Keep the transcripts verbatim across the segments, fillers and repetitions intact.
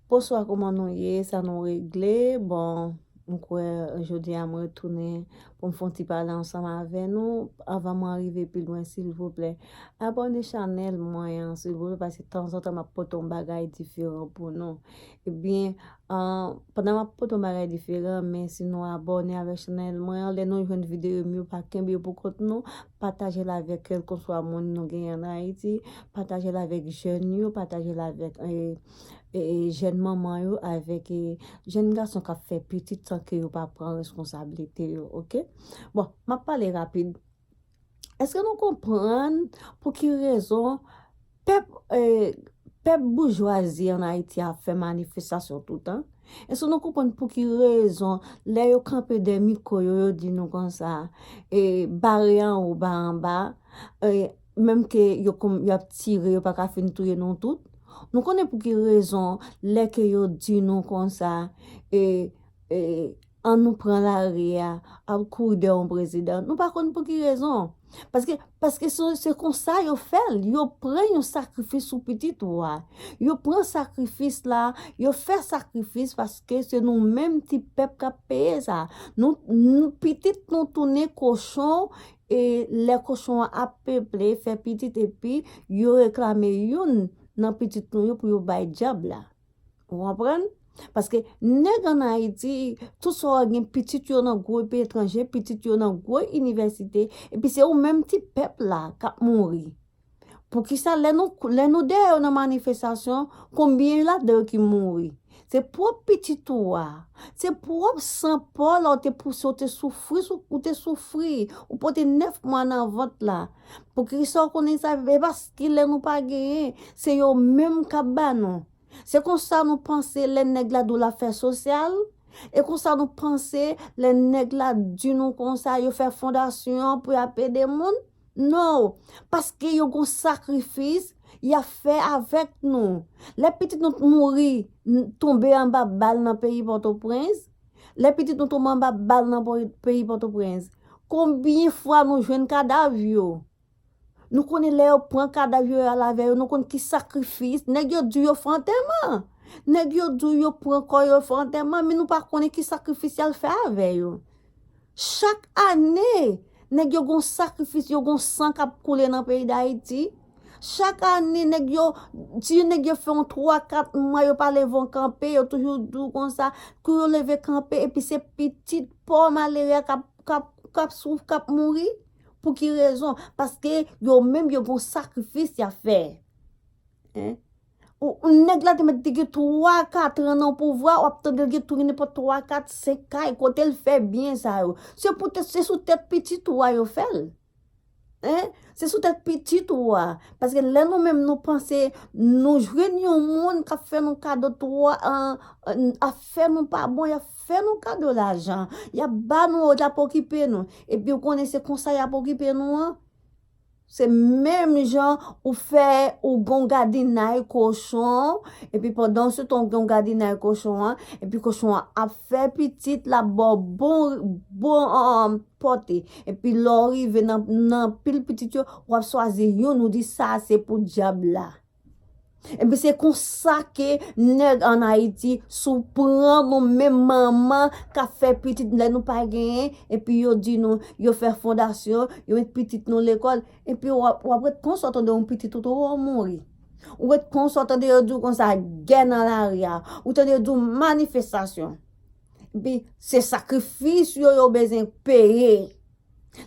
Bonswa, kòman nou ye? Sa nou regle? Bon, m kwè jodi a m retounen pou m fè yon ti pale ansanm avè nou. Anvan mwen rive pi lwen, silvouplè, abòne chanèl mwen an, silvouplè, paske tanzantan m ap pote yon bagay diferan pou nou. Ebyen, ah, pandan m ap pote yon bagay diferan, men si nou abòne avèk chanèl mwen an, lè nou jwenn videyo m yo, pa kenbe yo pou kont nou, pataje l avèk kèlkeswa moun nou genyen ann Ayiti, pataje l avèk jèn yo, pataje l avèk, eh, e, e, jèn manman yo, avèk, e, jèn gason k ap fè pitit san ke yo pa pran responsablite yo, oke? Bon, m ap pale rapid. Èske nou konprann pou ki rezon pèp, e, pèp boujwazi ann Ayiti ap fè manifestasyon toutan? Èske nou konprann pou ki rezon lè yo kanpe dèyè mikwo yo, yo di nou konsa, e, bare anwo, bare anba, e, menm ke yo, yo ap tire, yo pa ka fin touye nou tout? Nou konnen pou ki rezon lè ke yo di nou konsa, e, e, ann nou pran lari a, al kouri dèyè yon prezidan. Nou pa konn pou ki rezon. Paske, paske se, se konsa yo fè l. Yo pran yon sakrifis sou pitit ou a. Yo pran sakrifis la, yo fè sakrifis paske se nou menm ti pèp k ap peye sa. Nou, nou pitit nou tounen kochon, e lè kochon an ap peple, fè pitit, epi yo reklame youn nan pitit nou yo pou yo bay dyab la. Ou konprann? Paske nèg ann Ayiti, tout sa w gen, pitit yo nan gwo peyi etranje, pitit yo nan gwo inivèsite, epi se ou menm ti pèp la k ap mouri. Poukisa lè nou, lè nou dèyè yo nan manifestasyon, konbyen ladan yo ki mouri? Se pwòp pitit ou a, se pwòp san pa w la, ou te pouse, ou te soufri, sou, ou te soufri, ou pote nèf mwa nan vant la. Poukisa w konnen sa? E paske lè nou pa genyen, se yo menm k ap ba nou. Se konsa nou panse lè nèg la di w l ap fè sosyal? E konsa nou panse lè nèg la di nou konsa yo fè fondasyon pou y ap ede moun? No, paske yo gon sakrifis y ap fè avèk nou. Lè pitit nou mouri, n-, tonbe anba bal nan peyi Pòtoprens, lè pitit nou tonbe anba bal nan po-, peyi Pòtoprens, konbyen fwa nou jwenn kadav yo? Nou konnen lè yo pran kadav yo al avè yo, nou konn ki sakrifis. Nèg yo di yo fè antèman. Nèg yo di yo pran kò yo fè antèman, men nou pa konnen ki sakrifis y al fè avè yo. Chak ane, nèg yo gon sakrifis, yo gon san k ap koule nan peyi Dayiti. Chak ane, nèg yo, ti nèg yo fè yon twa, kat mwa, yo pa leve kanpe, yo toujou di w konsa, kou yo leve kanpe, epi se pitit pòv malere a k ap, k ap, k ap souf, k ap mouri. Pou ki rezon? Paske yo menm yo gon sakrifis y ap fè. Hein? Ou, ou nèg la te mèt te gen twa, kat an nan pouvwa, w ap tande l gen tou gen nenpòt twa, kat, senk kay, kote l fè byen sa yo? Se poutèt, se sou tèt pitit ou a yo fè l. Hein? Se sou tèt pitit ou a. Paske lè nou menm nou panse nou jwenn yon moun k ap fè nou kado twa, an, an, afè nou pa bon, y ap fè nou kado lajan. Y ap ba nou, y ap okipe nou. Epi ou konnen se konsa y ap okipe nou an. Se menm jan ou fè ou gon gadinay kochon, epi pandan se tan ou gon gadinay kochon an, epi kochon an ap fè pitit, l ap ba w bon, bon, um, pòte. Epi lè w rive nan, nan pil pitit yo, w ap chwazi youn, ou di sa se pou dyab la. Epi se konsa ke nèg ann Ayiti, si w pran nou menm manman k ap fè pitit lè nou pa genyen, epi yo di nou, yo fè fondasyon, yo met pitit nou lekòl, epi w ap, w ap ret konsa w tande yon pitit ou twò mouri. Ou ret konsa w tande yo di w konsa gè nan lari a, ou tande yo di w manifestasyon. Epi se sakrifis yo yo bezwen peye.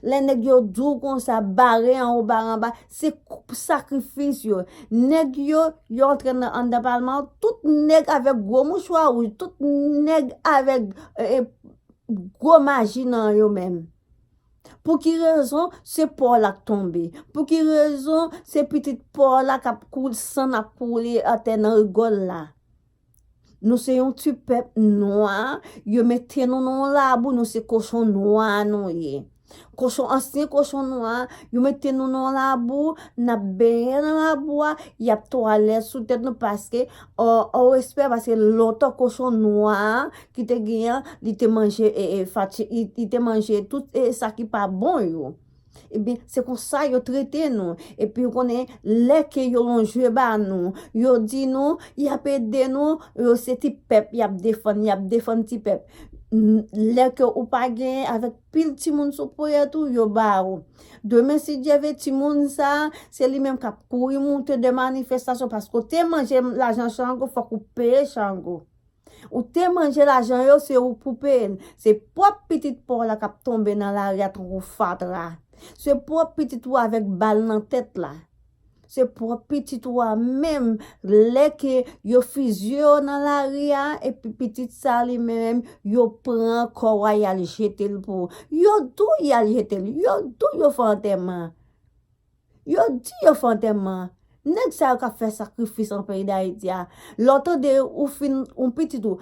Lè nèg yo di w konsa, bare anwo, bare anba, se k-, sakrifis yo. Nèg yo, yo antre nan, anndan palman an, tout nèg avèk gwo mouchwa wouj, tout nèg avèk, e, e, gwo maji nan yo menm. Pou ki rezon se pòv la k tonbe? Pou ki rezon se pitit pòv la k ap koule, san ap koule atè nan rigòl la? Nou se yon ti pèp nwa, yo mete nou nan yon labou, nou se kochon nwa nou ye. Kochon, ansyen kochon nwa, yo mete nou nan yon labou, n ap benyen nan labou a, y ap twalèt sou tèt nou paske, o, o respè, paske lontan kochon nwa ki te genyen, li te manje, e, e, fati-, li, li te manje tout, e, sa ki pa bon yo. Ebyen, se konsa yo trete nou. Epi, ou konnen, lè ke yo lonje ba nou, yo di nou, y ap ede nou, yo se ti pèp, y ap defann, y ap defann ti pèp. N- Lè ke ou pa genyen, avèk pil timoun sou ponyèt ou, yo ba ou. Demen, si Dye vle, timoun sa, se li menm k ap kouri moute de manifestasyon, paske ou te manje lajan Chango, fòk ou peye Chango. Ou te manje lajan yo, se ou pou peye l. Se pwòp pitit pa w la k ap tonbe nan lari a tankou fatra. Se pwòp pitit ou avèk bal nan tèt la. Se pwòp pitit ou a menm, lè ke yo fizye yo nan lari a, epi pitit sa li menm, yo pran kò w a, y al jete l pou ou. Yo di w y al jete l, yo di w yo fè antèman. Yo di yo fè antèman. Nèg sa yo k ap fè sakrifis an peyi Dayiti a. Lè w tande ou fin, yon pitit ou,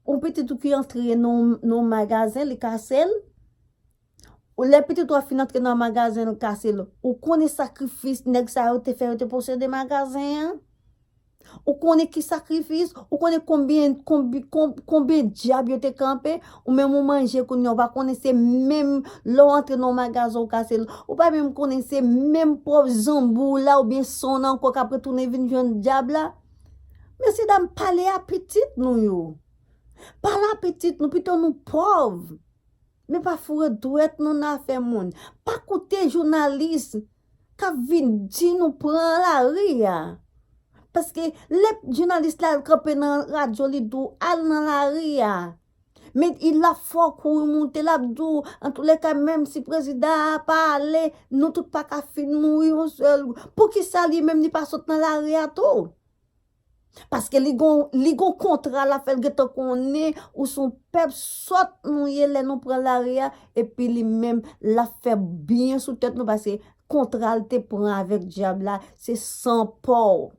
yon pitit ou ki antre nan, nan yon magazen, li kase l. Ou lè pitit ou a fin antre nan magazen, li kase l. Ou konnen sakrifis nèg sa yo te fè, yo te posede magazen an? Ou konnen ki sakrifis? Ou konnen konbyen, konbi- kon- konbyen dyab yo te kanpe? Ou menm ou manje kounye a, ou pa konnen se menm lè w antre nan yon magazen ou kase l. Ou pa menm konnen se menm pwòp zanbi w la oubyen san w nan kò k ap retounen vin jwenn dyab la. Mesyedam, pale a pitit nou yo. Pale a pitit nou, pito nou pòv. Men pa foure dwèt nou nan afè moun. Pa koute jounalis k ap vin di nou pran lari a. Paske lè jounalis la al kanpe nan radyo, li di w al nan lari a. Men l ap fè w kouri moute, l ap di w, antouleka, menm si prezidan a pa ale, nou tout pa ka fin mouri yon sèl. Poukisa li menm li pa sot nan lari a tou? Paske li gon, li gon kontra, l ap fè l gentan konnen ou se yon pèp sòt nou ye lè nou pran lari a, epi li menm, l ap fè byen sou tèt nou, paske kontra l te pran avèk dyab la, se san pa w.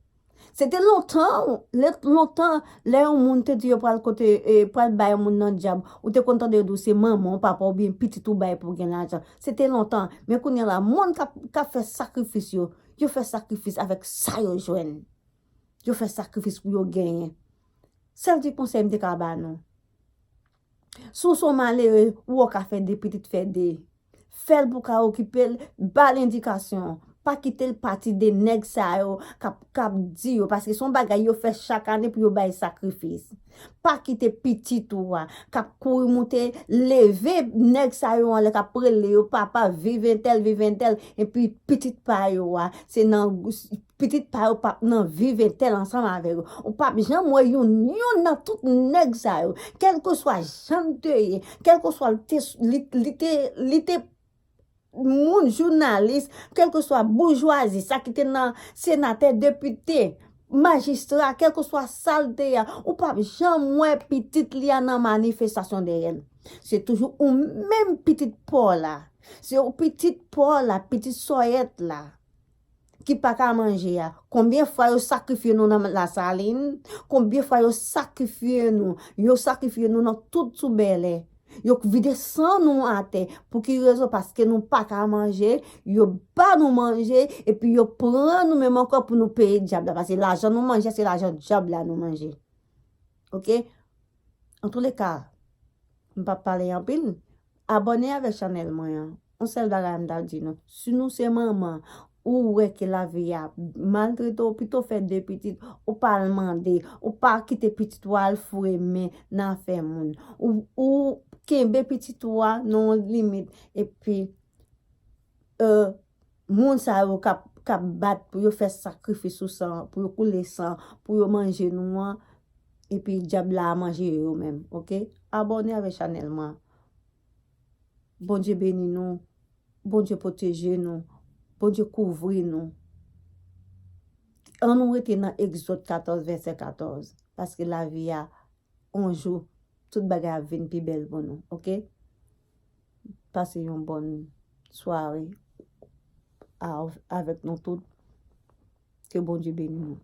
Se te lontan, lè, lontan, lè yon moun te di yo pral kote, e, pral bay yon moun nan dyab, ou te konn tande yo di w se manman w, papa w, oubyen pitit ou bay pou w gen lajan. Se te lontan. Men kounye a la, moun k ap, k ap fè sakrifis yo, yo fè sakrifis avèk sa yo jwenn. Yo fè sakrifis pou yo genyen. Sèl ti konsèy m te ka ba nou. Si w se yon malere, ou wè w ka fè de pitit, fè de. Fè l pou w ka okipe l, ba l endikasyon. Pa kite l pati de nèg sa yo k ap, k ap di yo, paske se yon bagay yo fè chak ane pou yo bay sakrifis. Pa kite pitit ou a k ap kouri moute, leve nèg sa yo anlè k ap rele yo papa, viv entèl, viv entèl, epi pitit pa yo a, se nan pitit pa yo p ap nan viv entèl ansanm avèk yo. Ou p ap janm wè youn, youn nan tout nèg sa yo, kèlkeswa jan l te ye, kèlkeswa l te, li, li te, li te moun, jounalis, kèlkeswa boujwazi, sa ki te nan senatè, depite, majistra, kèlkeswa sa l te ye a, ou p ap janm wè pitit li a nan manifestasyon dèyè l. Se toujou ou menm pitit pa w la. Se ou pitit pa w la, pitit sòyèt la ki pa ka manje a. Konbyen fwa yo sakrifye nou nan Lasalin? Konbyen fwa yo sakrifye nou? Yo sakrifye nou nan tout sou bèlè. Yo vide san nou atè. Pou ki rezon? Paske nou pa ka manje, yo ba nou manje, epi yo pran nou menm ankò pou nou peye dyab la. Paske lajan nou manje, se lajan dyab la nou manje. Oke? Antouleka, m p ap pale anpil. Abòne avèk chanèl mwen an. Yon sèl bagay m t ap di nou. Si nou se manman, ou wè ke lavi a maltrete w, pito fè de pitit, ou pa al mande, ou pa kite pitit ou al foure men nan afè moun. Ou, ou kenbe pitit ou a nan yon limit, epi, e, moun sa yo k ap, k ap bat pou yo fè sakrifis sou san, pou yo koule san, pou yo manje nou an, epi dyab la a manje yo yo menm, oke? Abòne avèk chanèl mwen. Bondye beni nou. Bondye pwoteje nou. Bondye kouvri nou. Ann nou rete nan Egzòd katòz, vèsè katòz. Paske lavi a, yon jou, tout bagay ap vin pi bèl pou nou, oke? Pase yon bòn sware a, avèk nou tout. Ke Bondye beni nou.